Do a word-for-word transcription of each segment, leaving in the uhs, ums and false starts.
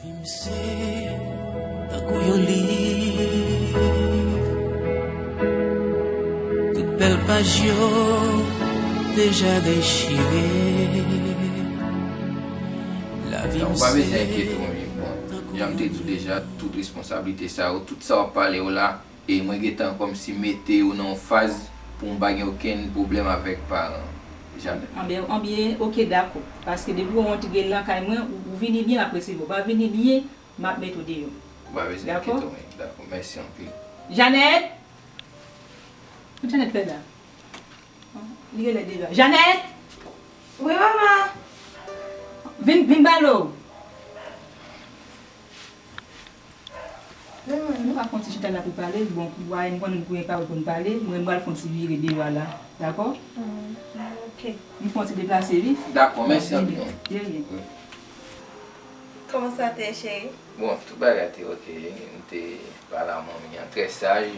M se tankou yon liv, tout bèl paj yo deja dechire. Lavi m se tankou yon liv. Bon, jan m te di w deja, tout responsablite sa yo, tout sa w ap pale yo la, e mwen gentan kòmsi mete yo nan yon faz pou m pa gen okenn pwoblèm avèk paran Janèt. Anben, anben, oke, dakò. Paske depi w wè yon ti grenn lakay mwen, ou, ou vini byen, m ap resevwa w. Pa vini byen, m ap mete w deyò. Ou pa bezwen enkyete w, wi. Dakò, mèsi anpil. Janèt! Kote Janèt fè la? Li genlè deja. Janèt! Wi, manman! Vin, vin ba dlo. Nou ka fè yon ti chita la pou pale. Bon, w a, m konnen nou gen pawòl pou n pale. Mwen, m pral fè yon ti vire deyò a la. Dakò? Mm, ok. M fè yon ti deplase, wi. Dakò, mèsi anpil. De rien. Wi. Kòman sa te ye, cheri? Bon, tout bagay te ok. M te pale a manmi an, trè saj.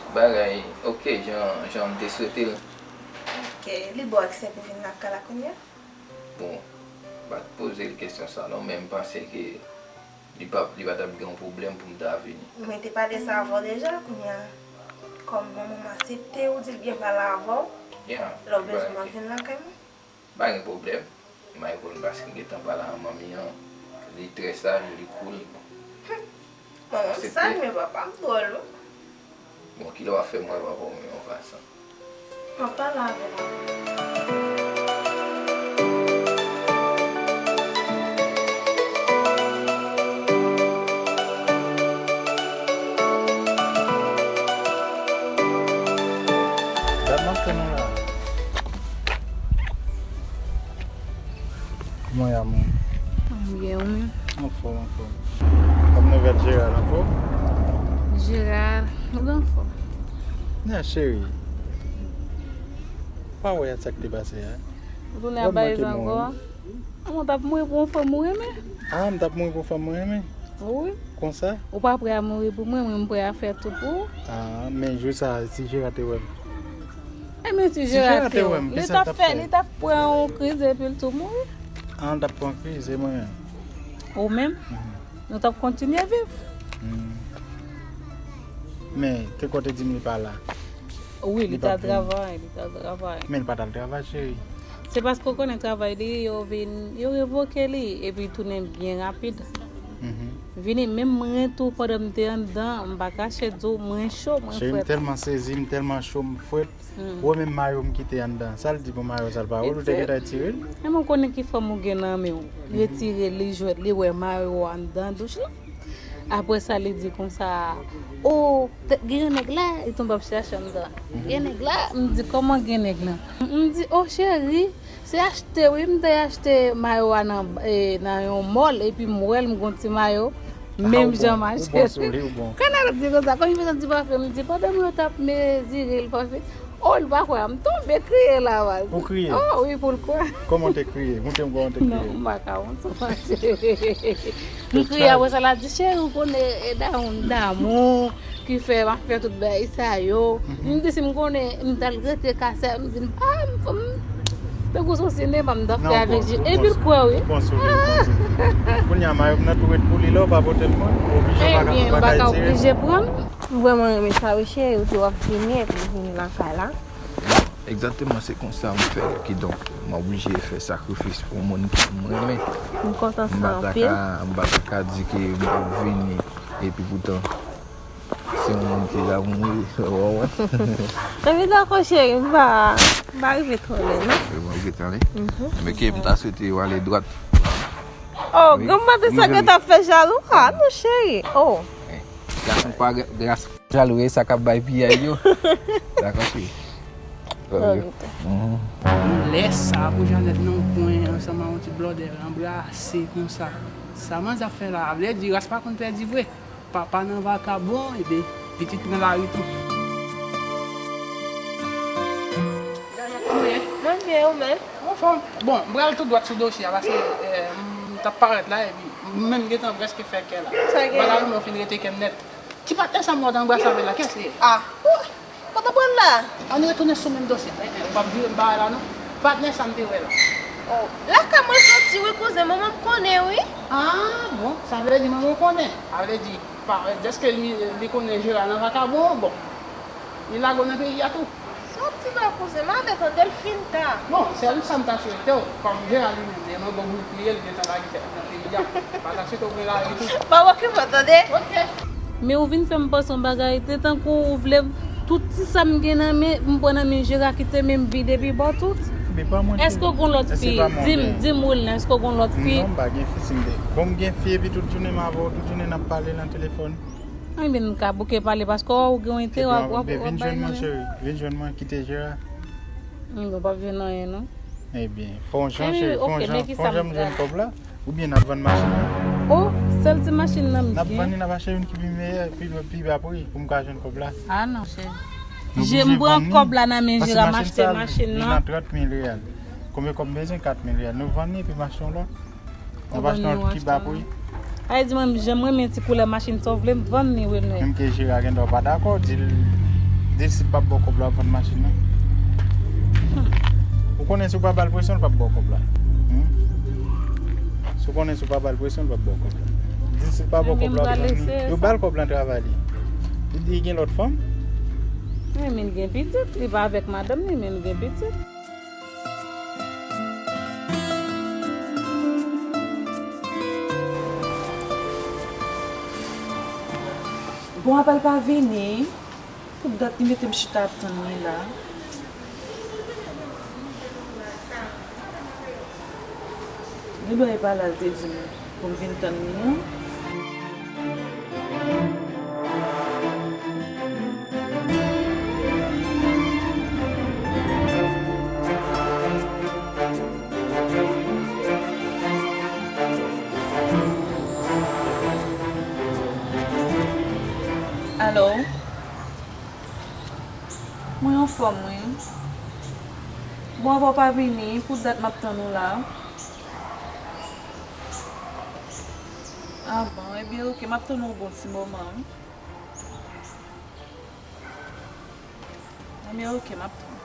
Tout bagay ok, jan, jan m te swete l. Ok, li ba w aksè pou vin lakay la kounye a? Bon, m pa t poze l kesyon sa non, men m panse ke li pa, li pa t ap gen yon pwoblèm pou m ta vini. Mwen te pale sa avè w deja, kounye a, kòm manman m aksepte, ou di l byen pale avè w, lè w bezwen m ap vin lakay mwen. Pa gen pwoblèm. M a reponn paske m gentan pale a manmi an. Li trè saj, li cool. Manman m saj, men papa m dwòl, wi. Bon, kilè w ap fè m wè papa w menm an pasan? M ap pale avè l. Dat m ap tann ou la. Kòman y a, man? Mwen byen, ou menm? Anfòm, anfòm. Kòm nouvèl Gerard, anfòm? Gerard, ou anfòm? Nan, cheri. Pa wè sa k te pase a? Ou tounen ap bay zango a? Ou t ap mouri pou yon fanm ou renmen? Ah, m t ap mouri pou yon fanm mwen renmen? Wi. Konsa? Ou pa prè a mouri pou mwen, mwen m prè a fè tout pou ou. Ah, men jou sa, si Jera te wè m? E men si Jera te wè m, li t ap fè, li t ap pran yon kriz epi l tou mouri. Ah, l t ap pran kriz, e mwen menm? Ou menm? Mhm. Nou t ap kontinye viv. Hmm. Men, te kote di m li pa la. Wi, li t al travay, li t al travay. Men li pa t al travay, cheri. Se paske w konnen travay li, yo vin, yo revoke li, epi li tounen byen rapid. Mhm. Vini, menm mwen tou, pandan m te anndan, m pa kache di w, mwen cho, mwen frèt. Cheri, m tèlman sezi, m tèlman cho, m frèt. Hmm. Ou wè menm mayo m kite anndan. Sa l di pou mayo sa, l pa wè l, ou te gentan retire l? Men mwen konnen ki fanm ou gen nan men w. Retire li, jwèt li, wè mayo anndan douch lan. Apre sa, li di konsa, "O, gen yon nèg la?" Li tonbe ap chache anndan. Gen nèg la? M di, "Kòman gen nèg lan?" M di, "O, cheri, se achte, wi, m te achte mayo a nan, e, nan yon mòl, epi m wè l, m gon ti mayo, menm jan m achte." Kanal ap di konsa, kòm li bezwen ti pafen, m di, pandan mwen t ap mezire l pafen, Oh, li pa kwè, m tonbe kriye la, baz. Ou kriye? Oh, wi, pou l kwè. Kòman w te kriye? Montre m kòman w te kriye. Non, m pa ka montre w, ma chérie. M kriye, apre sa, l a di, "Cheri, ou konnen, e, damou, damou ki fè m ap fè tout bagay sa yo." M di, "Si m konnen, m t al rete kase a," m di, "M pa, m, m te gwo sou sinema, m t ap fè avèk je." Epi l kwè, wi. Ou bon sou li, ou bon sou li. Kounye a, mayo m nan tou ret pou li, lè w pa pote l mwen, ou oblije, ou pa ka, ou pa ka retire. M vrèman renmen sa, wi, cheri, ou di w ap vini, epi w vini lakay la. Egzakteman, se konsa m fè. Kidonk, m oblije fè sakrifis pou moun ke m renmen. M kontan sa anpil. M pa ta ka, m pa ta ka di ke m ap vini, epi poutan, se yon moun ki la pou mouri, w konprann? Epi dakò, cheri, m pa, m pa rive twò lwen, non. Epi m ap gentan ale. Mhm. Men ke m ta swete w ale dwat. Oh, granm maten sa gentan fè jalou. Ah, non, cheri. Oh. Gason pa gra-, gra-, jalou, e sa k ap bay piyay yo. Dakò, cheri. Ok. Mhm. Yon lè sa pou Janèt nan yon kwen ansanm ak yon ti blòdè anbrase konsa. Sa manzè ap fè la, vle di ras pa konn pèdi vre. Papa nan vakabon, epi pitit pran lari tou. Mwen byen, ou menm? Anfòm. Bon, m pral tou dwat sou dosye a, paske, eh, m t ap parèt la, epi m menm gentan prèske fè kè la. Sa gen? Bagay ou menm fin rete kè m nèt. Ti patnè sa m wè w t anbrase avè l la, kiyès li ye? Ah, oh, kote w pral la? Ann retounen sou menm dosye a. Eh, eh, ou p ap vire m pa wè la, non. Patnè sa m te wè la. Oh, lakay mwen soti wi, kouzen, manman m konnen wi. Ah, bon, Sa vle di, mwen, mwen konnen. Sa vle di, pa, dèske li, li konnen Jera nan vakabon, bon. Li lage w nan peyi a tou. Se yon ti dwa kouzen, m avè tande l fin ta. Bon, sèl sa m ta swete w, kòm Jera li menm, li yon gwo bout li ye, li gentan lage tèt li nan peyi a. M pa ta swete w pran lari tou. Pa okipe w, tande? Ok. Men ou vin fè m panse yon bagay, te tankou ou vle tout ti sa m gen nan men, m pran nan men Jera kite men m vide pi ba w tout. Men pa mwen ki. Èske w gon lòt fi? Di m, di m, Wilner, èske w gon lòt fi? Non, m pa gen fi, si m te. Bon, m gen fi epi tout jounen m avè w, tout jounen n ap pale nan telefòn. Anben, n ka bouke pale paske w gen yon enterè w ap, w ap, w ap bay nan men. Vin jwenn mwen, cheri. Vin jwenn mwen, kite Jera. Anben, w p ap jwenn anyen, non. Ebyen, fè yon jan, cheri, fè yon jan, fè yon jan m jwenn kòb la. Oubyen n ap vann machin nan. O, sèl ti machin nan m gen. N ap vann li, n ap achte youn ki pi meyè, pi, pi ba pri pou m ka jwenn kòb la. A non, chè. Je m pran kòb la nan men Jera, m achte machin nan. Li nan trant mil reyal. Konbyen kòb m bezwen? Kat mil reyal. Nou vann li epi m achte yon lòt. N ap achte yon lòt ki ba pri. Ay, di mwen, jan m renmen ti koulè machin sa w vle m vann li, Wilner. Menm ke Jera gendwa pa dakò, di l, di l si l p ap ba w kòb la, w ap vann machin nan. Ou konnen si w pa ba l presyon, l p ap ba w kòb la. Hmm? Si w konnen si w pa ba l presyon, l p ap ba w kòb la. Di l si l pa ba w kòb la, w ap vann li. Yo ba l kòb la nan travay li. Li di li gen lòt fanm. Wi, men l gen pitit. Li pa avèk madanm li, men l gen pitit. Bon, apa l pa vini? Tout dat li mete m chita ap tann li la. Li dwe pa la l te di m pou m vin tann li, non? Alo? Mwen anfòm, wi. Bon, apa w pa vini? Pou dat m ap tann ou la. A bon, ebyen, oke, m ap tann ou bon ti moman, wi. Ebyen, oke, m ap tann.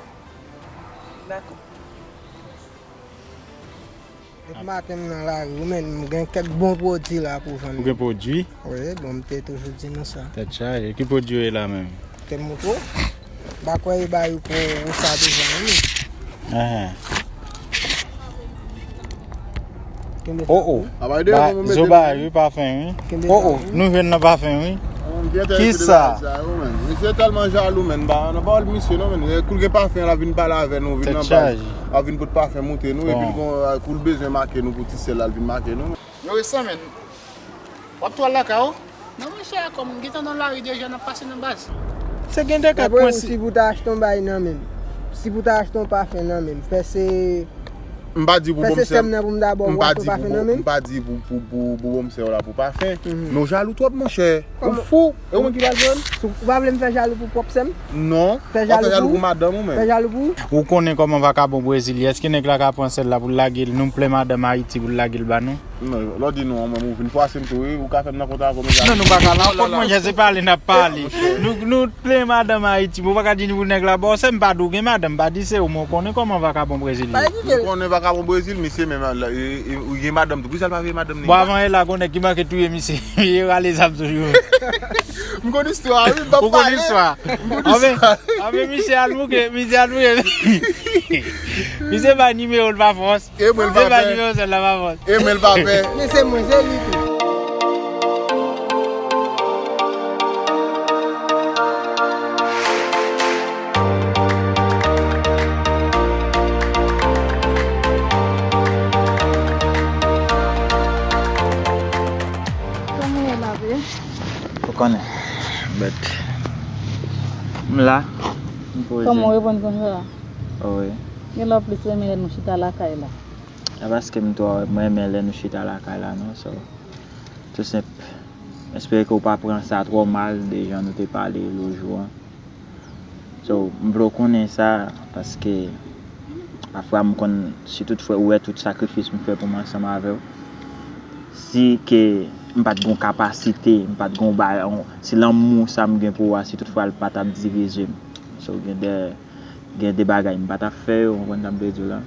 Dakò. Depi maten m nan lari, wi, men m gen kèk bon pwodui la pou vann. Ou gen pwodui? Wi, bon, m te toujou di nou sa. Tèt chaje. Ki pwodui yo ye la menm? Te montre w. M pa kwè e ba yo pou ou sa deja, wi. Ahan. Kenbe sa. Oh, oh. Ba, zo ba yo pafen, wi. Kenbe sa, wi. Oh, oh, nou jwenn nan pafen, wi. Kisa? Misye tèlman jalou, menn. Ba, nan pawòl misye, non, menn. Kou l gen pafen, l ap vin pale avè nou, vin nan baz. L ap vin pot pafen montre nou, epi l gon, kou l bezwen make nou pou ti sèl la, l vin make nou. Yo resan, menn. W ap tou al lakay ou? Non, monchè, kòm m gentan nan lari deja, n ap pase nan baz. Se gen de ka kwensi. Si pou ta achte yon bay nan men m, si pou ta achte yon pafen nan men m, fè se M pa di pou bon sè m nan pou m ta ba w pou achte yon pafen nan men m. M pa di pou, pou, pou, pou bon sè w la pou pafen. Men w jalou twòp, monchè. Ou fou. E ou menm ki pral jwenn? Ou pa vle m fè jalou pou pwòp sè m? Non. Fè jalou pou madanm ou menm. Fè jalou pou ou. Ou konnen kòman vakabon Brezil ye. Èske nèg la ka pran sèl la pou l lage l? Nou plen madanm Ayiti pou l lage l ba nou? Non, lè w di nou an, mwen, ou vin fwase m tou, wi. Ou ka fè m nan kont avè w, men. Non, nou pa ka nan kont, monchè, se pale n ap pale. Nou, nou plen madanm Ayiti, men w pa ka di pou nèg la ba w sè m, pa di w gen madanm, pa di se ou, men w konnen kòman vakabon Brezil ye. Nou konnen vakabon Brezil, misye menm, e, e, e, ou gen madanm tou. Poukisa l pa veye madanm li? Bon, avan yè la, gon nèg ki manke touye misye. Li rale zam toujou. M konn istwa, wi, m p ap pale. Ou konn istwa? M konn istwa. Anben, anben, misye al bouke, misye al bouke. Misye bay nimewo l pa fòs. E mwen l pa pè. Se pa nimewo sèl la pa fòs. E mwen l pa pè. Men se mwen, se li tou. Kòman w ye, ma belle? Ou konnen. But, m la, m poze. Kòman w reponn konsa? Wi. Gen lè w plis renmen lè nou chita lakay la. A paske m twò, m renmen lè nou chita lakay la, non, so, tou senp. M espere ke w pa pran sa twò mal de jan nou te pale lòt jou an. So, m vle w konnen sa, paske pafwa m konn, si toutfwa ou wè tout sakrifis m fè pou m ansanm avè w, si ke m pa t gon kapasite, m pa t gon ba-, on, si lanmou sa m gen pou ou a, si toutfwa l pa t ap dirije m. So, gen de, gen de bagay m pa t ap fè yo, w konprann sa m vle di w la?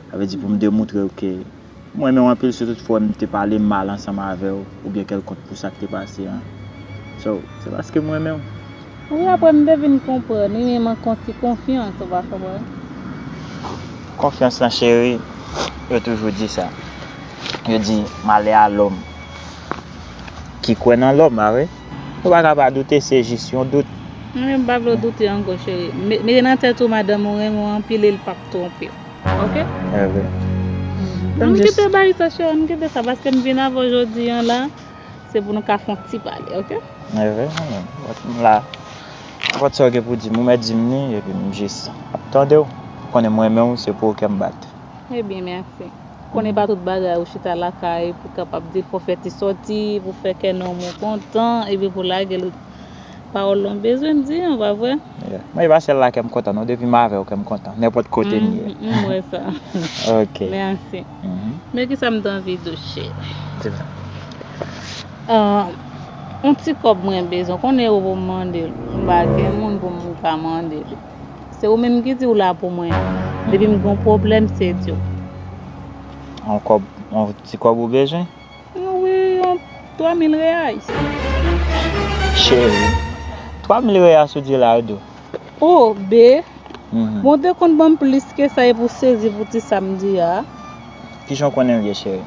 Sa vle di pou m demontre w ke Mwen renmen w anpil, si tout fwa m te pale mal ansanm avè w, oubyen kèlkonk pou sa k te pase an. So, se paske m renmen w. Wi, apre m te vin konprann, wi, men manke yon ti konfyans, ou pa konprann? Konfyans lan, cheri, yo toujou di sa. Yo di, malè a lòm ki kwè nan lòm, pa vre? Ou pa ka pa doute, se jis yon dout. Mwen menm, m pa vle w doute ankò, cheri. Me-, mete nan tèt ou, madanm ou renmen w anpil e l p ap twonpe w. Ok? Evre. Ann kite bagay sa, cheri, ann kite sa, paske m vin avè w jodi an la, se pou nou ka fè yon ti pale, ok? Evre, mwen menm. M la. Nenpòt sa w gen pou di m, ou mèt di m li, epi m jis ap tande w. Ou konnen m renmen w, se pou ou kè m bat. Ebyen, mèsi. Konnen pa tout bagay ou chita lakay pou kapab di fò fè ti sòti, pou fè kè nonm ou kontan, epi pou lage l. Pawòl lan bezwen di an, pa vre? Yeah. Mwen, e pa sèl la kè m kontan, non. Depi m avè w, kè m kontan. Nenpòt kote m ye. Mm, m wè sa. Ok. Mèsi. Mhm. Men kisa m te anvi di w, cheri? Di m. Ah, yon ti kòb mwen bezwen. Konnen ou pou m mande l. M pa gen moun pou m ka mande l. Se ou menm ki di w la pou mwen. Depi m gen yon pwoblèm, se di w. Yon kòb, yon ti kòb ou bezwen? Wi, yon twa mil reyay. Cheri, twa mil reyay sou di la, Edo. Oh, be. Mhm. Bon, te konn ban m plis ke sa e pou sezi pou ti sa m di a. Kijan w konnen l ye, cheri?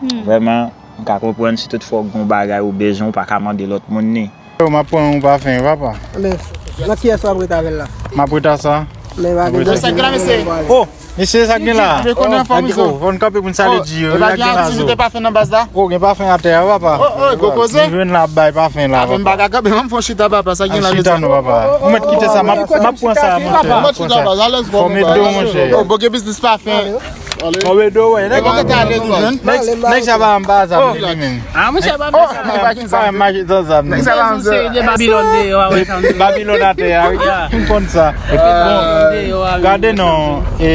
Hmm. Vrèman, m ka konprann si tout fwa w gen yon bagay ou bezwen, ou pa ka mande lòt moun ni. Yo, m ap pran yon pafen, papa. Men, nan kiyès w ap ret avè l la? M ap ret a sa. Men pa gen sa ki la, mesye. Oh, mesye, sa k gen la? Mwen konnen anfòm, oh, fò n kanpe pou n salye di yo. E pa gen yon ti pafen nan baz la? Oh, gen pafen atè a, papa. Oh, oh, gwo koze. M jwenn la ap bay pafen la, papa. Men m pa ka kanpe, ban m fè yon chita, papa, sa k gen la, mesye? Chita non, papa. Ou mèt kite sa, m ap, m ap pran sa, monchè. Ou mèt chita, baz, alèz. Fò m ede w, monchè. Oh, bon, gen biznis pafen. Mwen do wè, nèg yo te ale nou jwenn. Nèg, nèg sa pa anba zam li menm. Ah, monchè, pa fè sa. Pa mache san zam. Nèg sa pa anba. Se de Babilòn deyò a, wè sa. Babilòn atè a, wi. M konn sa. Epi bon, gade non, e,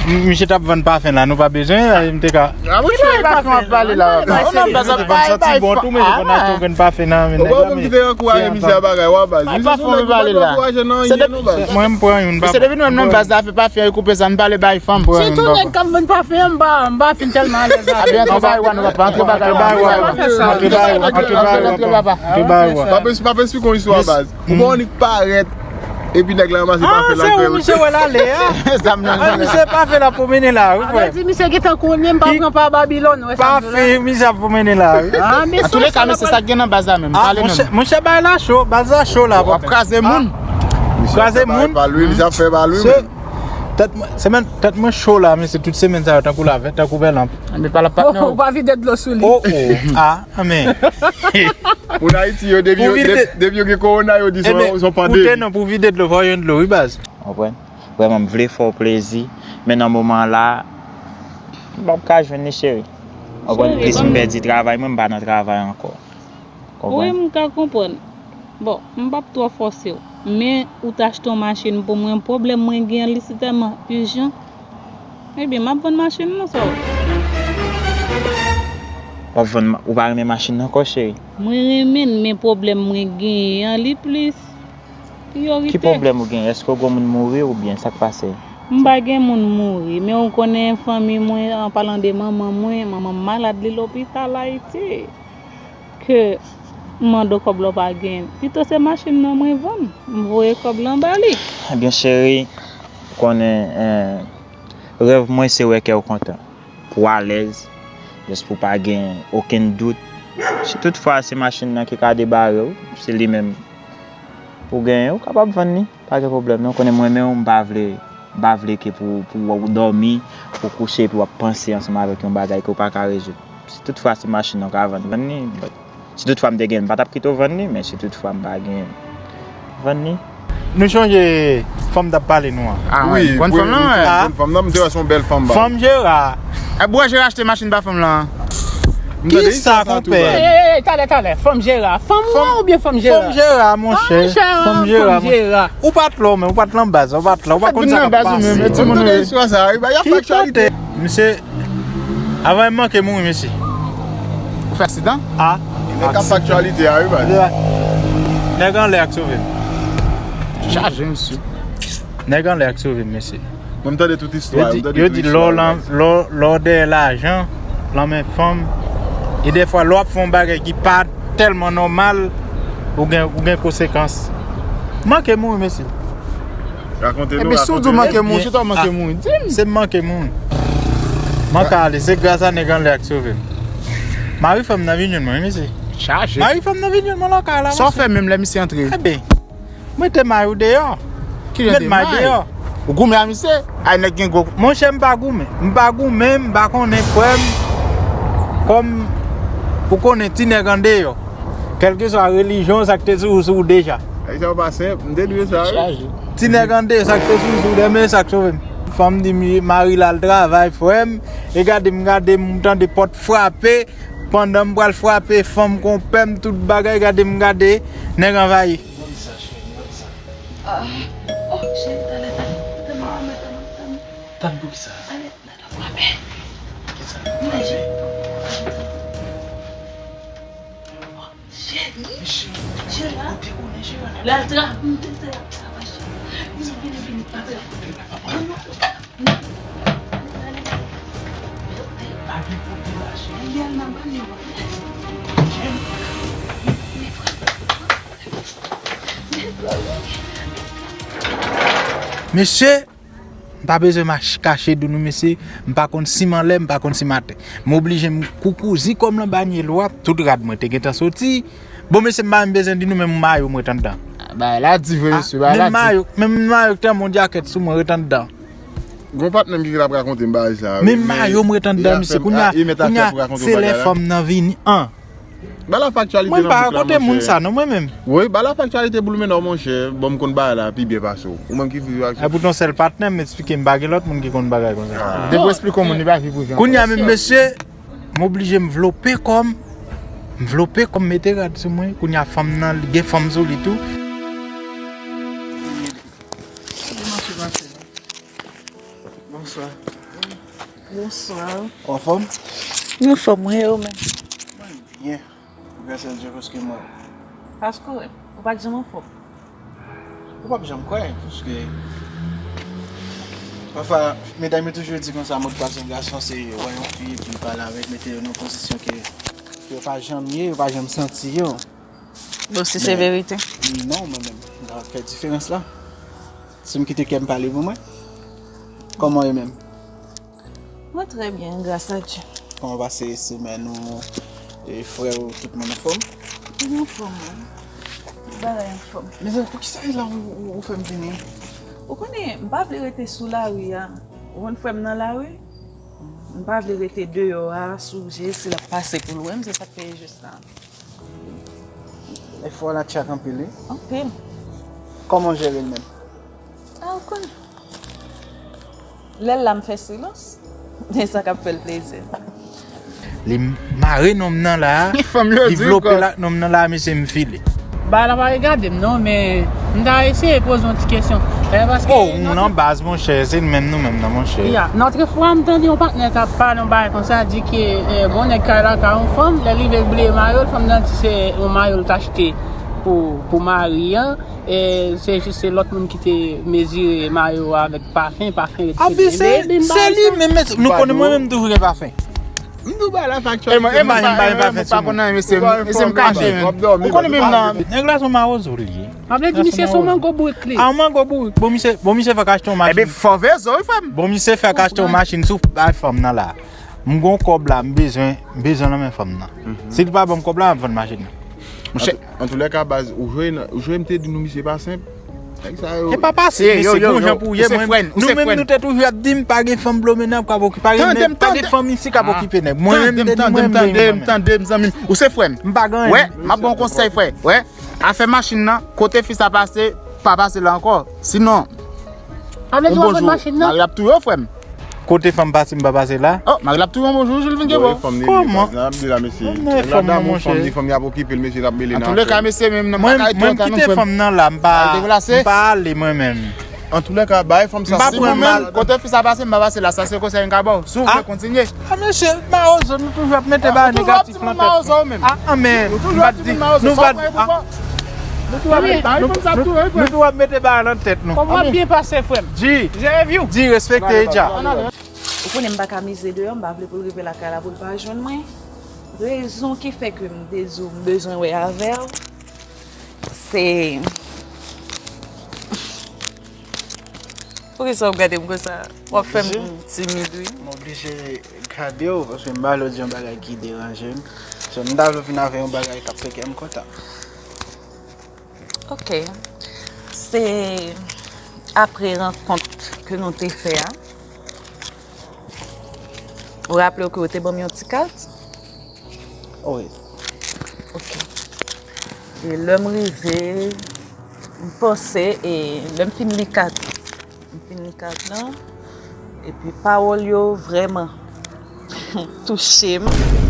m-, misye t ap vann pafen la, nou pa bezwen, e, m te ka. Ah, monchè, pafen w ap pale la, papa. Vann sa ti bon tou, men konn achte yon grenn pafen nan men nèg la, men. Ou pa konn ki te ankouraje misye a bagay, w a baz. Misye se yon nèg ki pa ankouraje nan anyen, non, baz. Mwen, m pran youn, papa. Se depi nou menm nan baz la, fè pafen, koupe sa, n pale bay fanm. Sitou nèg k ap vann pafen an, m pa, m pa fin tèlman alèz avè l. Antre bagay w a, nou papa, antre bagay w a. Antre bagay w a, antre bagay w a, papa. Antre bagay w a. Pa pe, pa pe esplike yon istwa, baz. Ou pa annik parèt, epi nèg la ranmase pafen la. Ah, se ou misye wè l ale a? Zam nan. Ah, misye pafen l ap pwomennen la, wi, frè. Sa vle di misye gentan konnen m pa pran pa Babilòn, wè sa m di la. Pafen misye ap pwomennen la, wi. Antouleka, mesye, sa k gen nan baz la menm? Pale menm. Monchè, monchè, bagay la cho, baz la cho la, papa. W ap kraze moun. Kraze moun. Misye ap fè pa l, wi, misye ap fè pa l, wi, men. Tèt mwen, semèn, tèt mwen cho la, mesye, tout semèn sa yo, tankou lavèt, tankou vèlanp. Anben, pa la patnè. Oh, ou pa vide dlo sou li. Oh, oh. Ah, anben. Moun Ayiti yo, depi yo, depi yo gen kowona, yo di se yon pandemi. Koute non, pou vide dlo, fò w jwenn dlo, wi, baz. Konprann? Vrèman, m vle fè w plezi, men nan moman la, m p ap ka jwenn li, cheri. Konprann? Plis m pèdi travay mwen, m pa nan travay ankò. Konprann? Wi, m ka konprann. Bon, m p ap twò fòse w. Men ou t achte yon machin pou mwen, pwoblèm mwen gen an, li si tèlman ijan. Ebyen, m ap vann machin nan, sa w. W ap vann ma-, ou pa renmen machin nan ankò, cheri? Mwen renmen l, men pwoblèm mwen genyen an, li plis priyorite. Ki pwoblèm ou genyen? Èske w gen moun mouri oubyen sa k pase? M pa gen moun mouri, men ou konnen fanmi mwen, an palan de manman mwen, manman m malad, li lopital Ayiti. Ke m mande w kòb la w pa gen. Pito se machin nan mwen vann. M voye kòb lan ba li. Ebyen, cheri, ou konnen, eh, rèv mwen se wè kè w kontan. Pou w alèz, jis pou w pa gen okenn dout. Si tout fwa se machin nan ki ka debare w, se li menm ou genyen, ou kapab vann li. Pa gen pwoblèm non, konnen mwen menm, m pa vle, m pa vle ke pou, pou w dòmi, pou w kouche, epi w ap panse ansanm avèk yon bagay ke w pa ka rezoud. Si tout fwa se machin nan w ka vann, vann li, but si tout fwa m te gen l, m pa t ap kite w vann li, men si tout fwa m pa gen, vann li. Nou chonje fanm t ap pale nou an? Ah, wi, grann fanm nan, wi. Grann fanm nan, m te wè se yon bèl fanm, ba. Fanm Jera. E, bwè Jera achte machin ba fanm lan. Kisa, konpè? Ey, ey, ey, talè, talè. Fanm Jera. Fanm ou an oubyen fanm Jera? Fanm Jera, monchè. Fanm Jera. Ou pa t la, men ou pa t lan baz, ou pa t la, ou pa konn sa k ap pase. Ou tande istwa sa, wi, ba, y ap fè aktyalite. Misye, avan m manke mouri, mesye. Ou fè aksidan? Ah. Nèg k ap fè aktyalite a, wi, baz. Nèg anlè a k sove m. Chaje, mesye. Nèg anlè a k sove m, mesye. Mwen, m tande tout istwa, m tande tout istwa. Yo di, yo di lè w lan-, lè w, lè w dèyè lajan, Lanmen fanm. E dèfwa, lè w ap fè yon bagay ki pa tèlman nòmal, ou gen, ou gen konsekans. Manke mouri, mesye. Rakonte nou, epi si w di w manke mouri, se ta w manke mouri. Di m. Se m manke mouri. Mwen ka ale, se gras a nèg anlè a k sove m. Mari fanm nan vin jwenn mwen, wi, mesye. Chaje. Mari fanm nan vin jwenn mwen nan kay la. Sa w fè menm lè misye antre? Eben, mete may ou deyò. Ki jan de may? Ou goumen a misye? Ay, nèg gen gwo. Monchè, m pa goumen. M pa goumen, m pa konnen frè m. Kòm ou konnen ti nèg andeyò. Kèlkeswa relijyon, sa k te sou ou, sou ou deja. Ay, sa pa senp. M te dwe sa, wi. Ti nèg andeyò, sa k te sou ou, sou ou deja, men sa k sove m. Fanm di m, mari l al travay, frè m. E gade m, gade m, m tande pòt frape. Pandan m pral frape fanm konpè m, tout bagay, gade m gade nèg anvayi. Ah, oh, cheri, talè, talè. Tann mwen, tann mwen, tann mwen. Tann poukisa? Ale, nan dòmi, frape. Poukisa? Frape. Oh, cheri. Cheri, cheri, la. Ou te konnen, cheri, la. La, tra, m te, te, travay, cheri. Vini, vini, vini, frape. Non, non. Mesye, m pa bezwen mach- kache di nou, mesye, m pa konn si m anlè, m pa konn si m atè. M oblije m koukouzi kò m lan ba nye lwa, tout rad mwen te gentan soti. Bon, mesye, m pa menm bezwen di nou, menm mayo m ret anndan. Bagay la di vre, mesye, bagay la di. Menm mayo, menm mayo ki te an mon djakèt sou mwen, ret anndan. Gon patnè m ki t ap rakonte m bagay sa a, wi. Men mayo m ret anndan, misye. Kounya, kounya, se lè fanm nan vini an. Ba l ap fè aktyalite nan bouk la, monchè. Mwen pa rakonte moun sa non, mwen menm. Wi, ba l ap fè aktyalite boul menò, monchè. Bon, m konn bagay la pi byen pase w. Ou menm ki viv ak. Epi w t yon sèl patnè m, eksplike m, pa gen lòt moun ki konn bagay konsa. Depi w eksplike yon moun, li pa viv ou jan. Kounya menm, mesye, m oblije m vlope kò m. M vlope kò m, mete rad sou mwen. Kounya fanm nan, gen fanm sou li tou. Bonswa. Bonswa. Ou anfòm? Mwen anfòm, wi, e ou menm? Mwen byen. Gras a Dye, paske mwen. Paske ou pa t janm anfòm? Ou p ap janm kwè, paske pafwa, medam yo toujou di konsa, modpas yon gason se wè yon fi epi pale avèk, mete yo nan pozisyon ke, ke yo pa janm ye, yo pa janm santi yo. Bon, si se verite. Non, mwen menm, m ka fè diferans la. Si m kite kè m pale pou mwen. Kòman ou ye menm? Mwen trè byen, gras a Dye. Kòman pase semèn ou, e frè ou, tout moun anfòm? Tout moun anfòm, wi. Tout bagay anfòm. Mezanmi, poukisa e la ou, ou, ou fè m vini? Ou konnen, m pa vle rete sou lari a. Ou konn frè m nan lari? M pa vle rete deyò a, sou je, si l ap pase pou l wè m, se sa k fè jis la. E fò la tchak anpil, wi. Anpil. Kòman w jere l menm? A, ou konnen. Lè l la, m fè silans. E sa k ap fè l plezi. Li mare nonm nan la a, li vlope la, nonm nan la a, mesye, m file. Bagay la pa regade m non, men m ta eseye poze yon ti kesyon. E paske. Oh, ou nan baz, monchè, se nou menm, nou menm nan, monchè. Ya, nan lòt fwa, m tande yon patnè k ap pale yon bagay konsa, di ke, eh, bon, nèg kay la ka yon fanm, lè l rive l bliye mayo l, fanm nan di se yon mayo l t achte pou, pou mari an, e se jis se lòt moun ki te mezire mayo a avèk pafen, pafen ret. A, men se, se li menm, nou konnen mwen menm m toujou gen pafen. M di w bagay la faktyèl. E mwen, e mwen pa, e mwen pa konn anyen, mesye, mesye, m kache menm. Ou konnen menm nan. Nèg la se yon mawozo li ye. Sa vle di misye se yon mango bourik li. A, yon mango bourik. Bon, misye, bon, misye fèk achte yon machin. Ebyen, fò vezo, wi, frè m. Bon, misye fèk achte yon machin sou bay fanm nan la. M gon kòb la, m bezwen, m bezwen nan men fanm nan. Si li pa ban m kòb la, m ap vann machin nan. Monchè. Antoulèka, baz, ou jwe, ou jwe, m te di nou misye pa senp. Nèg sa yo. E pa pase, mesye, gon jan pou w ye, mwen menm. Nou menm, nou te toujou ap di m pa gen fanm Blumenau k ap okipe, pa gen nèg, pa gen fanm isi k ap okipe nèg. Mwen menm, m te di mwen menm, mwen menm. Tande m, tande m, zanmi m. Ou se frè m. M pa gen anyen. Wè, m ap ba w yon konsèy, frè. Wè, afè machin nan, kote fi sa pase, pa pase la ankò. Sinon, yon bonjou, mari l ap touye w, frè m. Kote fanm pase, m pa pase la. Oh, mari l ap touye w yon bonjou, jou l vin gen bò. Kòman? Kòman? Nèg la damou fanm, ni fanm y ap okipe l, mesye, l ap mele nan afè. Antoulèka, mesye, menm nan pa kay twò ta non, frè m. Mwen, mwen kite fanm nan la, m pa, m pa ale mwen menm. Antoulèka, bay fanm sa, si mwen menm, kote fi sa pase, m pa pase la, sa se konsèy m ka ba w. Si w vle kontinye. A, mesye, mawozo, nou toujou ap mete bagay negatif nan tèt nou. A, a, men, nou pa t di, nou pa t, a. Nou toujou ap mete bagay nan tèt nou. Kòman w ap byen pase, frè m? Di, di, respekte, Edja. Ou konnen m pa ka mize deyò, m pa vle pou l rive lakay la pou l pa jwenn mwen. Rezon ki fè ke m te di w m bezwen wè avè w, se... Poukisa w ap gade m konsa? W ap fè m timid, wi. M oblije gade w, paske m pa vle w di yon bagay ki deranje m. So, m ta vle w vin avè yon bagay k ap fè kè m kontan. Ok. Se apre rankont ke nou te fè a. Ou raple w ke w te ban m yon ti kat? Wi. Ok. E lè m rive, m panse, e lè m fin li kat, m fin li kat lan, epi pawòl yo vrèman touche m.